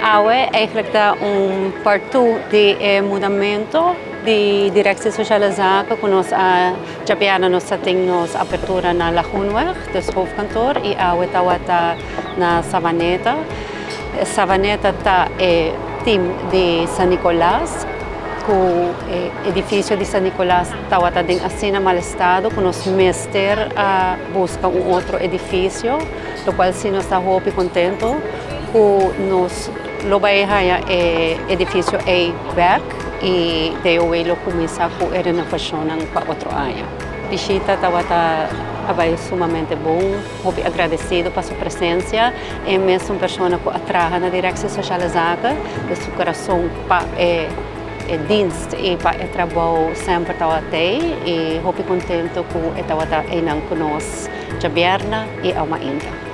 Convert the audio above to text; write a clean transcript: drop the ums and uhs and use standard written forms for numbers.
Awe eigenlijk ta un part 2 di e mudamento di Directie Sociale Zaken ku nos a djabièrnè nos a tin nos apertura na Lagoenweg, dus hoofdkantoor, i awe tawata na Savaneta. Savaneta ta e team di San Nicolas ku e edifisio di San Nicolas tawata den asina mal estado ku nos mester a buska un otro edifisio, lokual si nos ta hopi kontento ku nos lo bai haña e edifisio ei bèk i DOW lo kuminsá ku e renovashonnan pa otro aña. Bishita tabata a bai sumamente bon, hopi agradesido pa su presensia. E mes un persona ku a traha na Directie Sociale Zaken, dus su kurason pa e dienst i pa e trabou semper tabata ei i hopi kontento ku e tabata einan ku nos djabièrnè i awe mainta.